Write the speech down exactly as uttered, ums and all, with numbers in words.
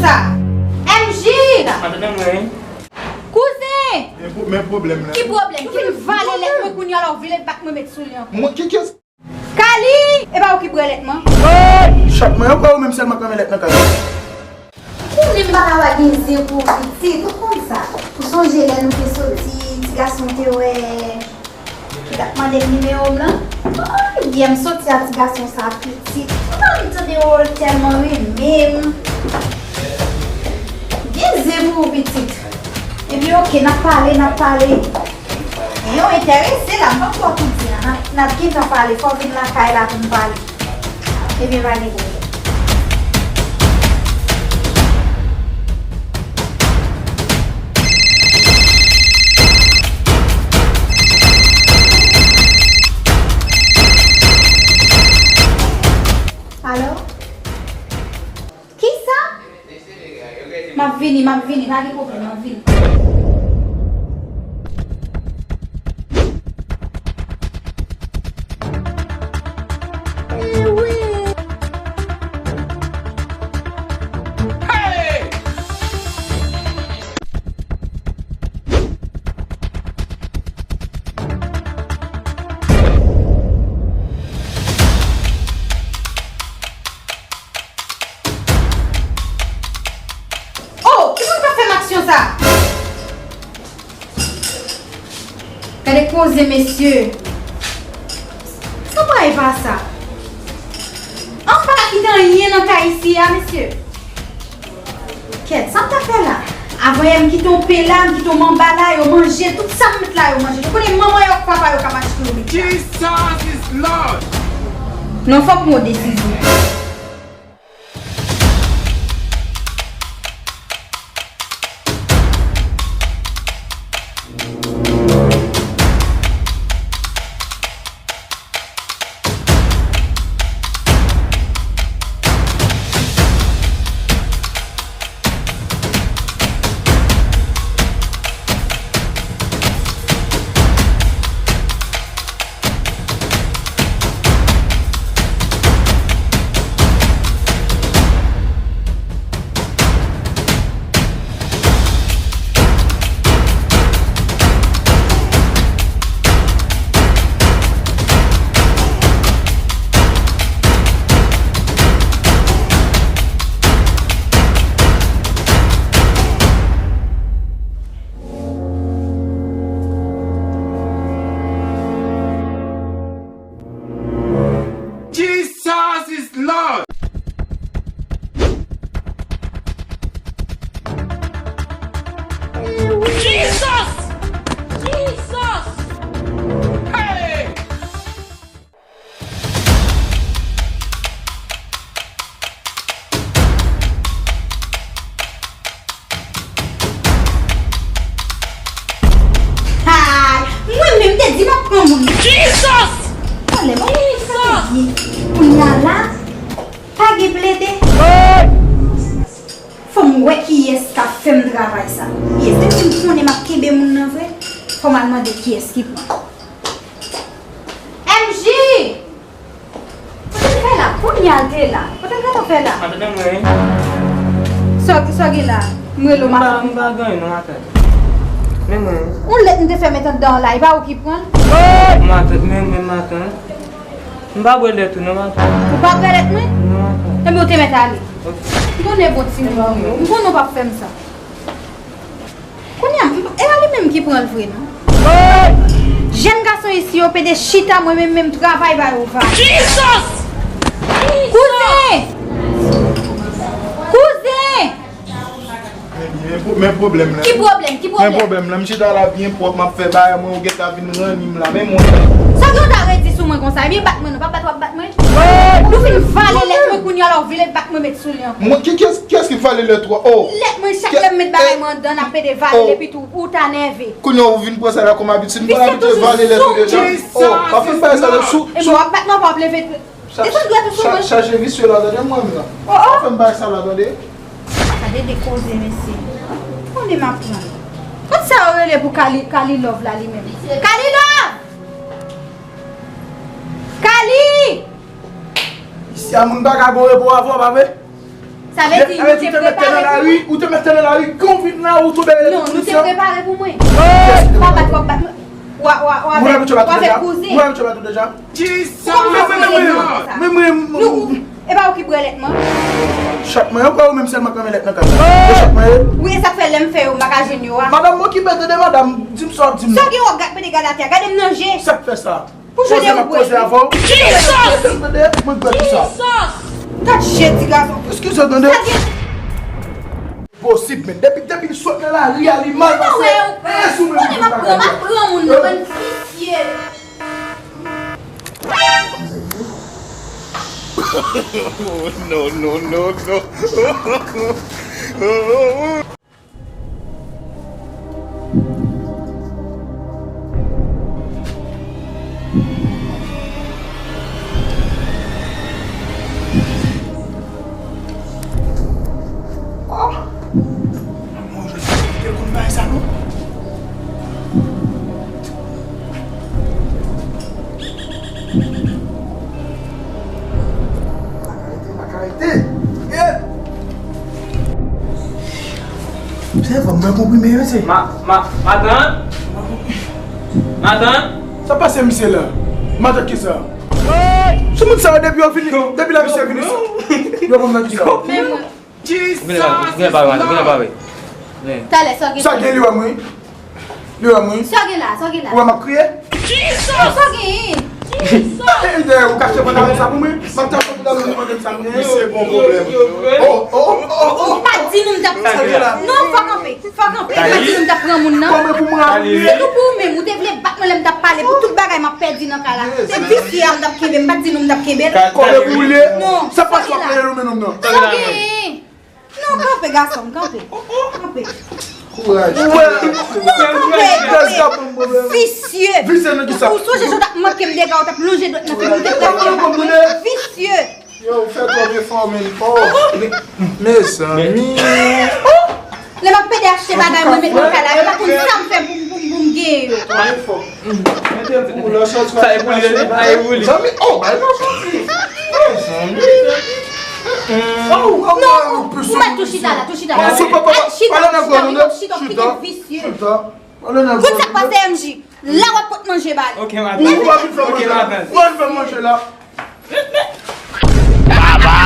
M J! Matant, men mwen. Kouzen! Men pwoblèm la. Ki pwoblèm? Ou vin vale lèt mwen kounye a la, ou vin bat mwen met sou li ankò. Mwen, ki, ki, Kali! E pa ou ki bwè lèt mwen? Chòt mwen, ou kwè ou menm sèlman k renmen lèt nan kay la? Ou konnen m pa ka wè gen zen pou pitit, ou konn sa. Ou sonje lè nou te soti, ti gason te wè, ki t ap mande m nimewo m lan? Ay, yè m soti a ti gason sa pitit. Ou pa vin tande w tèlman renmen m. Gen zen pou ou pitit. Ebyen, oke, n ap pale, n ap pale. Gen yon enterese la, m pap twò tou di a. N ap, n ap gentan pale, fò w vin lakay la pou n pale. Ebyen, pa gen pwoblèm. Alo? Kisa? M ap vini, m ap vini, pa gen pwoblèm, m ap vini. Oh, ki moun k ap fè m aksyon sa? Gade koze, mesye. Sa bagay pa sa? An, m pa ka kite anyen nan kay isi a, mesye. Kèt, sa m ta fè la? Avan yè m kite yon pe la, m kite yon manba la, yo manje tout sa m met la, yo manje. Yo konnen manman yo ak papa yo k ap achte yo met la. Jesus is Lord! Non, fòk m yon desizyon. Jesus is Lord! Jesus! Jesus! Hey! Hay! Mwen menm te di m ap pran moun nan. Jesus! Olè, bon, sa te ye. Kounye a la, pa gen plede. Fò m wè kiyès k ap fè m travay sa. Yes, depi m konnen m ap kenbe moun nan vre, fò m al mande kiyès ki pran. M J! Kote l fè la? Kounye a l te la. Kote l gentan fè la? Matant, men mwen. Sa, sa gen la? M rele w matant. M pa gen anyen non, matant. Men mwen. Yon lèt m te fè met anndan an la, e pa ou ki pran l? Matant, men mwen, matant. M pa bwè lèt ou non, matant. Ou pa bwè lèt mwen? Non, matant. Ebyen, ou te mèt ale. Ok. M konnen bon timoun ou ye. M konnen w p ap fè m sa. Kounye a, m, e pa li menm ki pran l vre non. Jèn gason isi yo pede chita, mwen menm, menm travay ba yo va. Jesus! Kouzen! Kouzen! Men, men pwoblèm la. Ki pwoblèm? Ki pwoblèm? Men pwoblèm la, m chita la byen pwòp, m ap fè bagay mwen, ou gentan vin ranni m la, men mwen. Sa gen w ta redi sou mwen konsa, ebyen bat mwen non, pa bat w ap bat mwen. Nou fin vale lèt mwen kounye a la, ou vin bat mwen met sou li ankò. Mwen, ki, kiyès, kiyès ki vale lèt ou a? Oh! Lèt mwen, chak lè m met bagay mwen anndan, n ap pede vale l, epi tou, ou ta nève. Kounye a ou vin pran sa la kòm abitid, m konn abitye vale lèt ou deja. Oh, pa fin bay sa lèt sou. E mwen w ap bat mwen, pa w ap leve. Desann dwèt ou sou mwen. Chache visye la, tande mwen menm la. Oh, oh. Pa fè m bay sa la, tande. Gade de koze, mesye. Konnen m ap pran. Kot sa yo rele pou Kali, Kali Love la, li menm? Kali Love! Kali! Isi a moun pa ka bon repo avè w, pa vre? Sa vle di, nou te prepare pou mwen? Ou te mèt nan lari, ou te mèt nan lari, kan w vin la, ou tonbe rele tout polisye. Non, nou te prepare pou mwen. Kiyès ki te prepare pou ou? W ap bat, w ap bat. W a, w a, w a, w a fè kouzin. Ou abitye bat tout deja? Ou konn fè kouzin nan sa. Men mwen, men mwen, men mwen. E pa ou ki bwè lèt mwen? Chat mwen, ou pa ou menm sèlman k renmen lèt nan kay la. E chat mwen ye? Wi, e sa k fè lè m fè yo, m pa ka jwenn yo a. Madanm, okipe, tande, madanm, di m sa w ap di m nan. Sa w gen w ap gade, gade m nan je. Sa k fè sa? Pou jodi a ou bwè. Koze m ap koze avè w. Tande, mwen bwè tou sa. Gad je ti gason. Eskize, tande. Posib, men depi, depi l sot nan lari a, li mal pase. E sou men. Konnen m ap pran, m ap pran moun nan, bann visye. No, no, no, no. Oh! Manman, Jozèf, kite l konn bagay sa, non? Makarite, makarite. Yeah. Se fò m pran konprime, mesye. Ma, ma, matant? Matant? Sa pase misye la? Matant ki sa? Sou moun sa yo depi yo vini, depi la misye vini. Yo konn nan ki sa? Ou gen pa wè, ou gen pa wè. Talè, sa gen. Sa gen li wè mwen. Li wè mwen. Sa gen la, sa gen la. Ou wè m ap kriye? Sa gen. Ou kache pantalon sa pou mwen? M ap tache pantalon pou mwen menm sa mwen. Misye gon pwoblèm. Oh, oh, oh, oh. Ou pa t di nou m t ap pran. Non, fò kanpe. Fò kanpe. Ou pa t di nou m t ap pran moun nan. Kòbe pou mwen. Se tou pou ou menm. Ou te vle bat mwen lè m t ap pale. Pou tout bagay m ap pèdi nan kay la. Se visye a m t ap kenbe. M pa t di nou m t ap kenbe l. Kòbe pou ou ye? Non. Sa pa sou ap leye nou men nonm nan. Sa gen. Non, kanpe, gason m, kanpe. Kanpe. Kouraj. Ou wè, ou wè, kanpe, kanpe. Visye. Visye nan ki sa? Ou sonje jan w t ap manke m dega, w t ap lonje dwèt nan figi m, ou te frape yon kòb mwen. Visye. Yo, ou fè twòp efò, men. Oh, mezanmi. Lè m ap pede achte bagay, mwen met nan kay la, yo pa konn sa m fè pou, pou, pou m genyen yo. Twòp efò. Mete l pou ou, lè w sòti w ap achte. Sa e pou li, sa e pou li. Zanmi, oh, bay mwen sòti. Oh, zanmi. Oh, oh, non, ou mèt tou chita la, tou chita la. Al chita, chita, chita, chita, chita, chita, visye. Chita. Kout sa k pase M J. La w ap pot manje ba li. Ok, matant. Ok, matant. Ou al fè manje la. Baba!